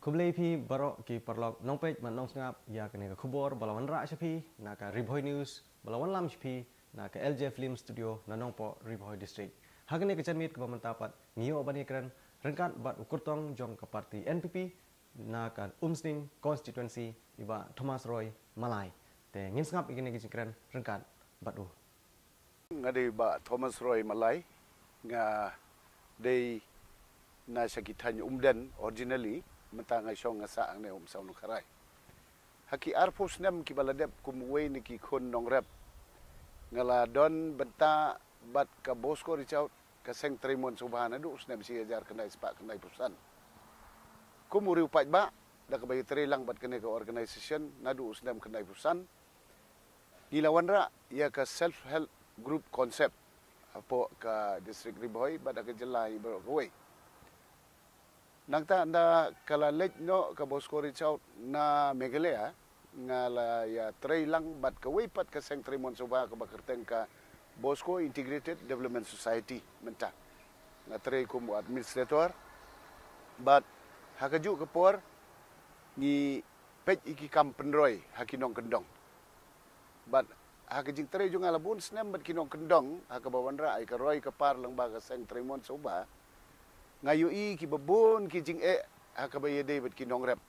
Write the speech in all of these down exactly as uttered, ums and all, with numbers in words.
Khublei phi baroh ki paralok nongpeit bad nongsngap ïa kane ka khubor ba la wanrah sha phi na ka Ri Bhoi News ba la wanlam sha phi na ka L J Film Studio na Nongpoh, Ri Bhoi District. Ha kane ka janmiet kaba mynta pat ngi ïoh ban ïakren ryngkat bad u kyrtong jong ka party N P P na ka Umsning constituency, i Bah Thomas Roy Malai. Te ngin sngap ïa kane ka jingkren ryngkat bad u. Nga dei Bah Thomas Roy Malai, nga dei na sha ki thaiñ Umden originally, mynta nga shong nga sah hangne Umsaw Nongkharai. Ha ki arphew snem kiba la dep kum uwei na ki khun nongrep, nga la don bynta bad ka Bosco Reach Out, ka Seng Trei Mon Sngewbha naduh u snem shi hajar khyndai spah khyndai phew san. Kum u riew paidbah, da kaba ïatrei lang bad kane ka organisation naduh u snem khyndai phew san, ngi la wanrah ïa ka self help group concept hapoh ka district Ri Bhoi bad ha ka jylla hi baroh kawei. Nangta ynda ka la leit noh ka Bosco Reach Out na Meghalaya, nga la ïatrei lang bad kawei pat ka Seng Trei Mon Sngewbha kaba kyrteng ka Bosco Integrated Development Society mynta. Nga trei kum u administrator bad ha kajuh ka por ngi peit ïa ki kam pynroi ha ki nongkyndong. Bad ha ka jingtrei jong nga la bun snem bad ki nongkyndong ha kaba wanrah ïa ka roi ka par lyngba ka Seng Trei Mon Sngewbha, nga ïohi kiba bun ki jingeh ha kaba ïadei bad ki nongrep.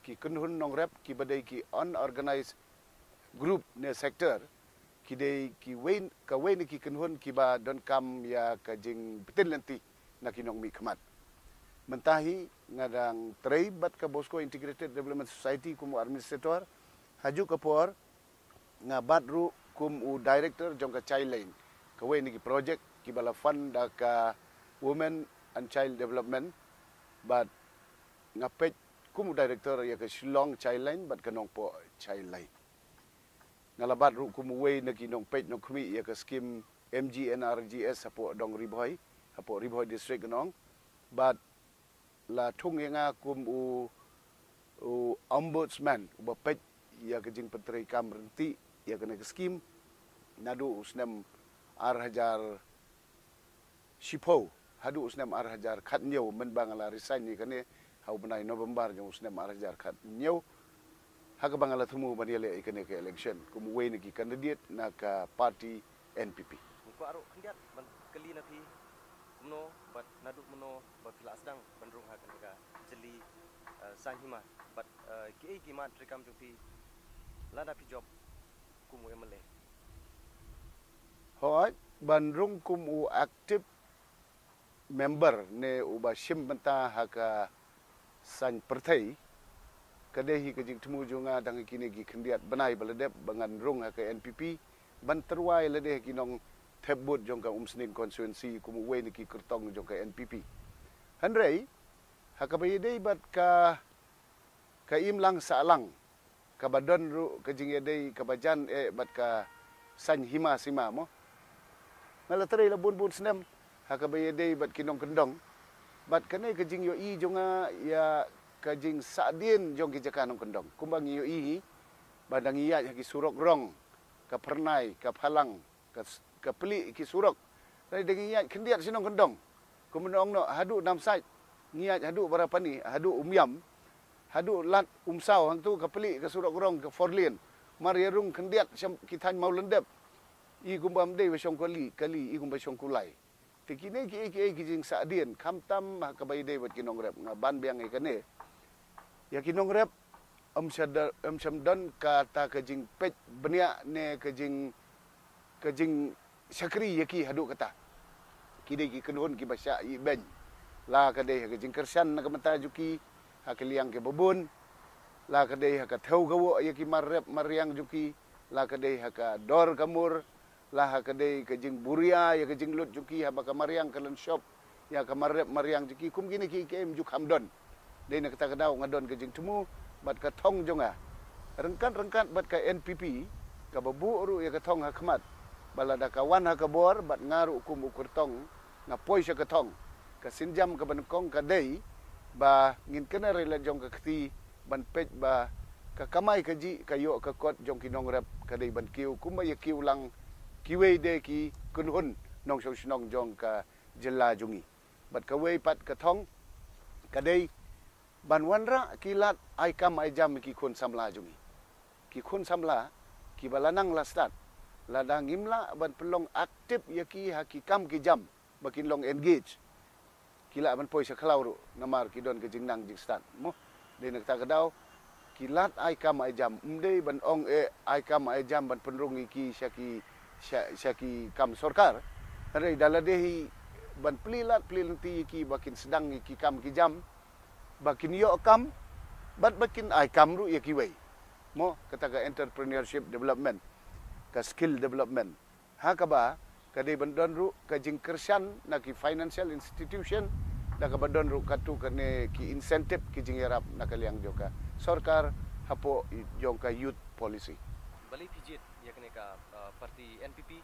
Ki kynhun nongrep kiba dei ki unorganized group ne sector, ki dei kiwei, kawei na ki kynhun kiba donkam ïa ka jingbtin lynti na ki nongmihkhmat. Mynta hi nga dang trei bad ka Bosco Integrated Development Society kum u administrator. Hajuh ka por nga bat ruh kum u director jong ka Childline, kawei na ki project kiba la fund da ka Women and Child Development, bad nga peit kum u director ïa ka Shillong Childline bad ka Nongpoh Childline. Nga la bat ruh kum uwei na ki nongpeit nongkhmih ïa ka skim M G N R G S hapoh dong Ri Bhoi, hapoh Ri Bhoi District nong. Bad la thung ïa nga kum u, u ombudsman uba peit ïa ka jingpyntreikam ryntih ïa kane ka skim naduh u snem ar hajar shiphew haduh u snem ar hajar khathynñiew, mynba nga la resign ïa kane ha u bnai November jong u snem ar hajar khathynñiew, ha kaba nga la thmu ban ïaleh ïa kane ka election kum uwei na ki candidate na ka party N P P. Nga kwah ruh khyndiat ban kylli na phi kumno bad naduh mynno ba phi la sdang ban rung ha kane ka jylli, eh, saiñ hima bad, eh, kiei ki mat treikam jong phi lada phi jop kum u M L A? Hooid, ban rung kum u active member ne uba shim bynta ha ka saiñ pyrthei, ka dei hi ka jingthmu jong nga dang ha kine ki khyndiat bnai ba la dep ba ngan rung ha ka N P P ban tyrwa ïa lade ha ki nongthep vote jong ka Umsning constituency kum uwei na ki kyrtong jong ka N P P. Hynrei ha kaba ïadei bad ka, ka imlang sahlang kaba don ruh ka jingïadei kaba jan eh bad ka saiñ hima sima mo. Nga la trei la bun bun snem ha kaba ïadei bad ki nongkyndong. Bad kane ka jingïohi jong nga ïa ka jingsahdien jong ki jaka nongkyndong. Kumba ngi ïohi hi ba dang ïaid ha ki surok rong, ka Phyrnai, ka Phalang, ka, ka plie ki surok. Dang ngi ïaid khyndiat shnong kyndong. Kumno ong noh, haduh Namsait ngi ïaid, haduh Barapani, haduh Umiam, haduh Lad Umsaw, hangtu ka plie ka surok rong ka four lane. Mar ïa rung khyndiat sha ki thaiñ Mawlyndep, i kumba ym dei ba shong kali, kali i kumba shong kulai. Te kine kiei kiei ki jingsahdien, khamtam ha kaba ïadei bad ki nongrep, nga ban biang ïa kane. Ïa ki nongrep ym shym don, ym shym don kata ka jingpeit bniah ne ka jing, ka jingshakri ïa ki haduh kata. Ki dei ki kynhun kiba shah ibeiñ, la ka dei ha ka jingkyrshan na ka bynta jong ki ha ki liang kiba bun, la ka dei ha ka thew ka woh ïa ki mar rep mar riang jong ki, la ka dei ha ka dor ka mur, la ha ka dei ka jingburia ïa ka jinglut jong ki haba ka mariang ka lynshop ïa ka mar rep mar riang jong ki. Kum kine kiei kiei ym ju kham don. Dei na kata ka daw nga don ka jingthmu bad ka thong jong nga ryngkat ryngkat bad ka N P P kaba buh ruh ïa ka thong ha khmat, ba lada ka wan ha ka bor bad nga ruh kum u kyrtong nga poi sha ka thong. Ka sienjam kaba nyngkong ka dei ba ngin kynnoh ïa la jong ka kti ban peit ba ka kamai kajih ka ïoh ka kot jong ki nongrep ka dei ban kiew kumba ïa kiew lang kiwei de ki kynhun nongshong shnong jong ka jylla jong ngi. Bad kawei pat ka thong ka dei Ban wanrah ki lad ai kam ai jam ki khun samla jong ngi. Ki khun samla, ki ba la nang la stad. Lada ngim lah ban pynlong active ïa ki ha ki kam ki jam, ba kin long engage. Ki lah ban poi sha khlaw ruh, namar ki don ka jingnang jingstad. Mo, dei na kata ka daw, ki lad ai kam ai jam, ym dei ban ong eh, ai kam ai jam ban pynrung ïa ki sha ki, sha, sha ki kam sorkar. Hynrei da lade hi ban plie lad plie lynti ïa ki ba kin sdang ïa ki kam ki jam, ba kin ïoh kam, bad ba kin ai kam ruh ïa kiwei. Mo, kata ka entrepreneurship development, ka skill development. Ha kaba, ka dei ban don ruh ka jingkyrshan na ki financial institution, da kaba don ruh katto katne ki incentive ki jingïarap na ka liang jong ka sorkar, hapoh jong ka youth policy. Balei phi jied ïa kane ka, uh, party N P P,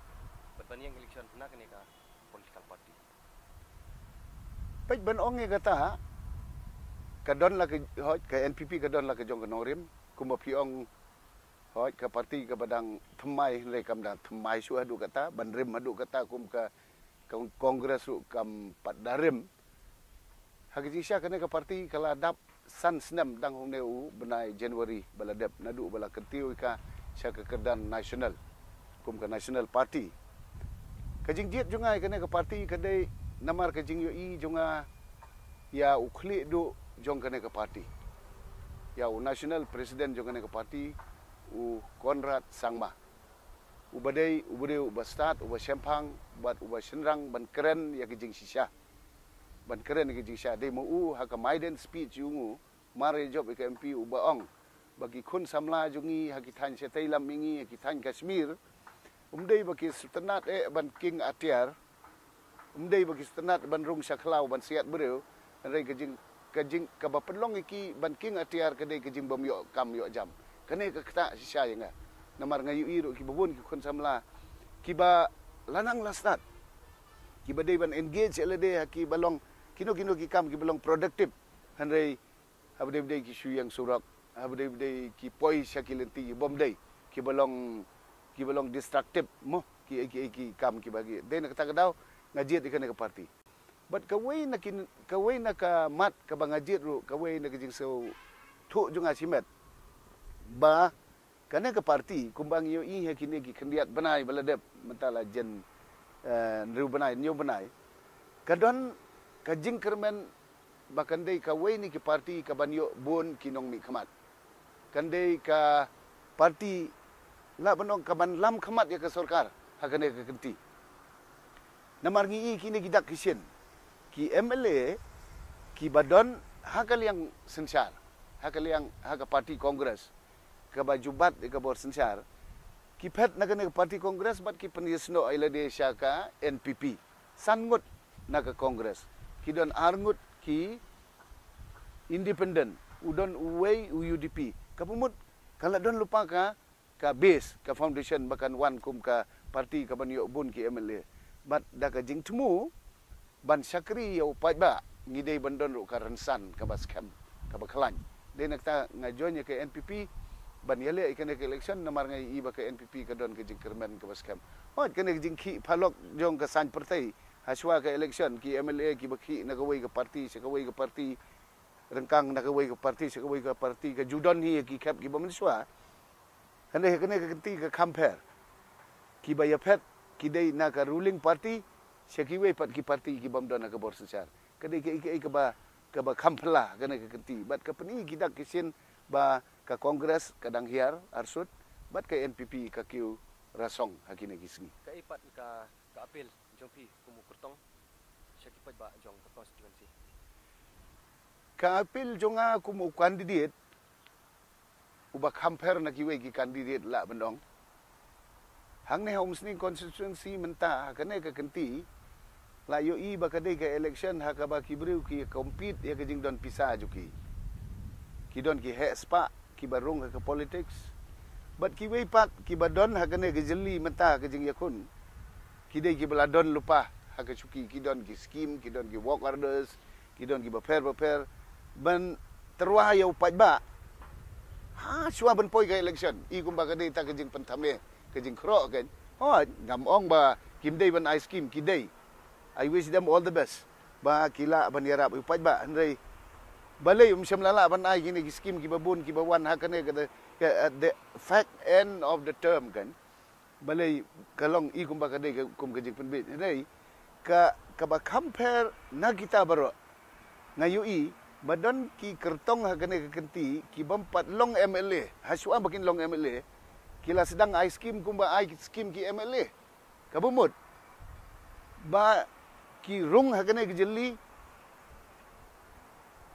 bad ban ïeng election na kane ka political party? Peit ban ong ïa kata, ka don la ka, hooid, ka N P P ka don la ka jong ka nongrim, kumba phi ong, hooid, ka party kaba dang thymmai, hynrei kam dang thymmai shuh haduh kata, ban rim haduh kata kum ka, ka Congress ruh kam pat da rim. Ha ka jingshisha kane ka party ka la dap san snem dang hangne u bnai January ba la dep, naduh ba la kyntiew ïa ka sha ka kyrdan national, kum ka national party. Ka jingjied jong nga ïa kane ka party ka dei namar ka jingïohi jong nga ïa u khlieh duh jong kane ka party, ïa u national president jong kane ka party, u Conrad Sangma. Uba dei u briew uba stad, uba shemphang, bad uba shynrang ban kren ïa ka jingshisha. Ban kren ïa ka jingshisha. Dei ma u ha ka maiden speech jong u, mar ïa jop ïa ka M P, uba ong ba ki khun samla jong ngi ha ki thaiñ shatei lam ïa ngi, ha ki thaiñ Kashmir, ym dei ba ki sngewtynnat eh ban king atiar, ym dei ba ki sngewtynnat ban rung sha khlaw ban siat briew, hynrei ka jing, ka jing, kaba pynlong ïa ki ban king atiar ka dei ka jingbym ïoh kam ïoh jam. Kane ka ktah shisha ïa nga. Namar nga ïohi ruh kiba bun ki khun samla, kiba la nang la stad, kiba dei ban engage ïa lade ha kiba long kino kino ki kam kiba long productive. Hynrei haba dei ba dei ki shu ïeng surok, haba dei ba dei ki poi sha ki lynti bym dei, kiba long, kiba long destructive mo, ki, ki, ki kam kiba ki. Dei na kata ka daw nga jied ïa kane ka party. Bad kawei na ki, kawei na ka mat kaba nga jied ruh, kawei na ka jingsngewthuh jong nga shimet, ba kane ka party, kumba ngi ïohi ha kine ki khyndiat bnai ba la dep, mynta la jan, eh, hynriew bnai, hynñiew bnai, ka don ka jingkyrmen ba kan dei kawei na ki party kaban ïoh bun ki nongmihkhmat. Kan dei ka party lah ban ong kaban lam khmat ïa ka sorkar ha kane ka kynti. Namar ngi i kine ki dak ki shin, ki M L A kiba don ha ka liang synshar, ha ka liang, ha ka party Congress, kaba ju bat ïa ka bor synshar, ki phet na kane ka party Congress bad ki pynïasnoh ïa lade sha ka N P P. San ngut na ka Congress, ki don ar ngut ki independent, u don uwei u U D P. Kaba mut ka la don lypa ka, ka base, ka foundation ba kan wan kum ka party kaban ïoh bun ki M L A. Bad da ka jingthmu ban shakri ïa u paidbah, ngi dei ban don ruh ka rynsan kaba skhem, kaba khlaiñ. Dei na kata nga join ïa ka N P P ban ïaleh ïa kane ka election, namar nga i ba ka N P P ka don ka jingkyrmen kaba skhem. Hooid, kane ka jingkhih phalok jong ka saiñ pyrthei ha shuwa ka election, ki M L A kiba khih na kawei ka party sha kawei ka party, ryngkang na kawei ka party sha kawei ka party, ka ju don hi ïa ki khep kiba mynshuwa. Hynrei kane ka kynti ka kham pher. Kiba ïaphet ki dei na ka ruling party sha kiwei pat ki party kibym don ha ka bor synshar. Ka dei kaei kaei kaba, kaba kham phylla kane ka kynti. Bad ka pyni ki dak ki shin ba ka Congress ka dang hiar arsut, bad ka N P P ka kiew rasong ha kine ki sngi. Kaei pat ka, ka appeal jong phi kum u kyrtong sha ki paidbah jong ka constituency? Ka appeal jong nga kum u candidate uba kham pher na kiwei ki candidate lah ban ong. Hangne ha Umsning constituency mynta ha kane ka kynti, la ïohi ba ka dei ka election ha kaba ki briew ki compete ïa ka jingdon pisa jong ki. Ki don ki heh spah kiba rung ha ka politics. Bad kiwei pat kiba don ha kane ka jylli mynta ha ka jingïakhun, ki dei kiba la don lypa ha ka shuki, ki don ki scheme, ki don ki work orders, ki don kiba pher bapher ban tyrwa ïa u paidbah ha shuwa ban poi ka election. I kumba ka dei ta ka jingpynthame, ka jingkhroh kan. Hooid, ngam ong ba kim dei ban ai scheme, ki dei. I wish them all the best ba ki lah ban ïarap ïa u paidbah, hynrei Balei um shym la lah ban ai kine ki skim kiba bun kiba wan ha kane ka, ka, uh, the fact end of the term kan. Balei ka long i kumba ka dei ka, kum ka jingpynbit. Hynrei ka, kaba compare na kita baroh, nga ïohi ba don ki kyrtong ha kane ka kynti ki bym pat long M L A. Hashwa ba kin long M L A, ki la sdang ai skim kumba ai skim ki M L A. Kaba mut ba ki rung ha kane ka jylli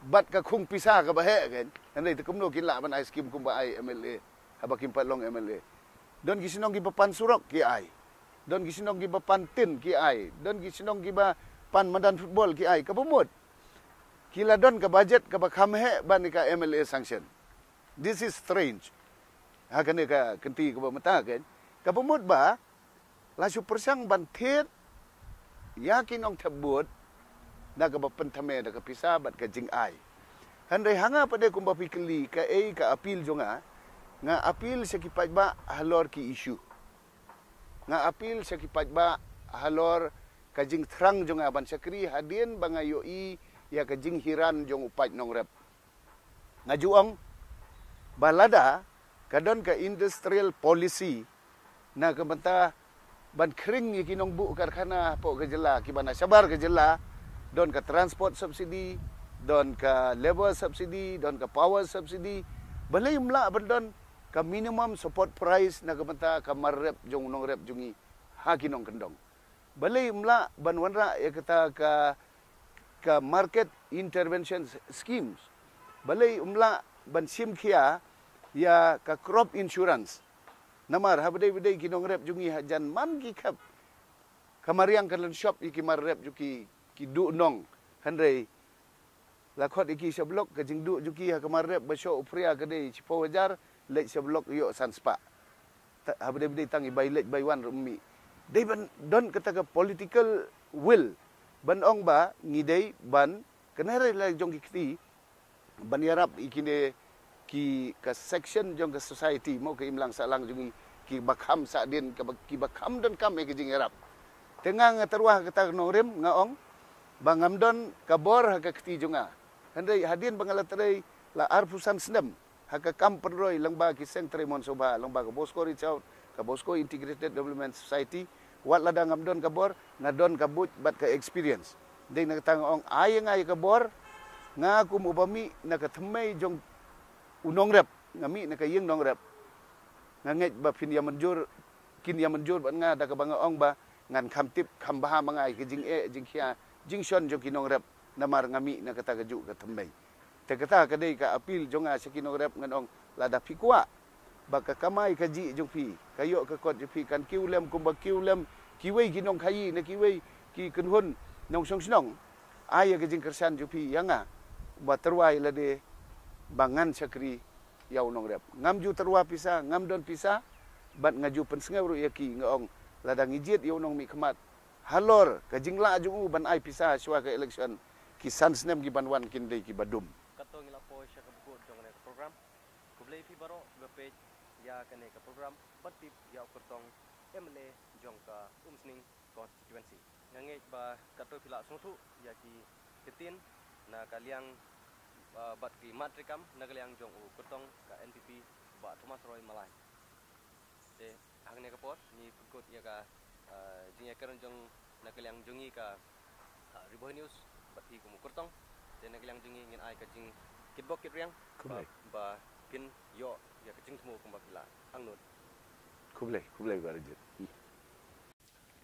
bad ka khung pisa kaba heh kan. Hynrei te kumno kin lah ban ai skim kumba ai M L A haba kim pat long M L A. Don ki shnong kiba pan surok ki ai. Don ki shnong kiba pan tin ki ai. Don ki shnong kiba pan madan football ki ai. Kaba mut ki la don ka budget kaba kham heh ban ka M L A sanction. This is strange. Ha kane ka kynti kaba mynta kan. Kaba mut ba la shu pyrshang ban thied ïa ki nongthep vote na kaba pynthame da ka pisa bad ka jingai. Hynrei ha nga pat de kumba phi kylli kaei ka appeal jong nga, nga appeal sha ki paidbah halor ki issue. Nga appeal sha ki paidbah halor ka jingthrang jong nga ban shakri hadien ba nga ïohi ïa ka jinghiran jong u paid nongrep. Nga ju ong ba lada ka don ka industrial policy na ka bynta ban khring ïa ki nongbuh karkhana hapoh ka jylla kiba na shabar ka jylla, don ka transport subsidy, don ka labour subsidy, don ka power subsidy, balei um lah ban don ka minimum support price na ka bynta ka mar rep jong u nongrep jong ngi ha ki nongkyndong. Balei um lah ban wanrah ïa kata ka, ka market intervention schemes. Balei um lah ban shim khia ïa ka crop insurance. Namar ha bdei bdei ki nongrep jong ngi ha jan man ki khep ka mariang ka lynshop ïa ki mar rep jong ki, ki duh nong. Hynrei la khot ïa ki sha block, ka jingduh jong ki ha ka mar rep ba shoh u phria ka dei shiphew hajar, leit sha block ïoh san spah. Ha bdei bdei tang i bai leit bai wan ruh mih. Dei ban don kata ka political will ban ong ba ngi dei ban kane re la jong ki kti ban ïarap ïa kine ki ka section jong ka society mo ka imlang sahlang jong ngi kiba kham sahdien kiba kham donkam ïa ka jingïarap. Te nga nga tyrwa ha kata ka nongrim nga ong ba ngam don ka bor ha ka kti jong nga. Hynrei hadien ba nga la trei la arphew san snem ha ka kam pynroi lyngba ki seng trei mon sobha lyngba ka Bosco Reach Out, ka Bosco Integrated Development Society, wat lada ngam don ka bor, nga don ka buit bad ka experience. Dei na kata nga ong ai ïa nga ïa ka bor, nga kum uba mih na ka thymmei jong u nongrep, nga mih na ka ïing nongrep. Nga ngeit ba phin ïa mynjur, kin ïa mynjur bad nga da kaba nga ong ba ngan kham tip kham bha ma nga ïa ka jingeh jingkhia jingshon jong ki nongrep namar nga mih na kata ka juh ka thymmei. Te kata ka dei ka appeal jong nga sha ki nongrep ngan ong lada phi kwah ba ka kamai kajih jong phi ka ïoh ka kot jong phi kan kiew lem kumba kiew lem kiwei ki nongkhaïi na kiwei ki kynhun nongshong shnong. Ai ïa ka jingkyrshan jong phi ïa nga ba tyrwa ïa lade ba ngan shakri ïa u nongrep. Ngam ju tyrwa pisa, ngam don pisa, bad nga ju pynsngew ruh ïa ki nga ong lada ngi jied ïa u nongmihkhmat halor ka jinglah jong u ban ai pisa shuwa ka election, ki san snem ki ban wan kin dei kiba dum. Kato ngi la poi sha ka bkut jong kane ka program. Khublei phi baroh kiba peit ïa kane ka program ban tip ïa u kyrtong M L A jong ka Umsning constituency. Nga ngeit ba kato phi la sngewthuh ïa ki ktien na ka liang, ah, bad ki mat treikam na ka liang jong u kyrtong ka N P P Bah Thomas Roy Malai. Te hangne ka por ngi pynkut ïa ka, ah, jingïakren jong na ka liang jong ngi ka, ah, Ri Bhoi News bad phi kum u kyrtong. Te na ka liang jong ngi ngin ai ka jingkitbok kitriang. Khublei. Ba, ba phin ïoh ïa ka jingthmu kumba phi la angnud. Khublei, khublei ba rajit.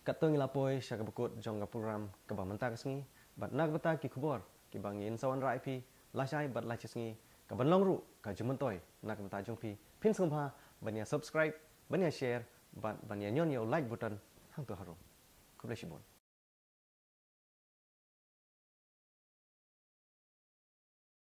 Katto ngi la poi sha ka bakut jong ka program kaba mynta ka sngi, bad na ka bynta ki khubor kiba ngin sa wanrah ïa phi lashai bad lashisngi, kaban long ruh ka jingmyntoi na ka bynta jong phi, phin sngewbha ban ïa subscribe, ban ïa share, bad ban ïa ñion ïa u like button hangto harum. Khublei shibun.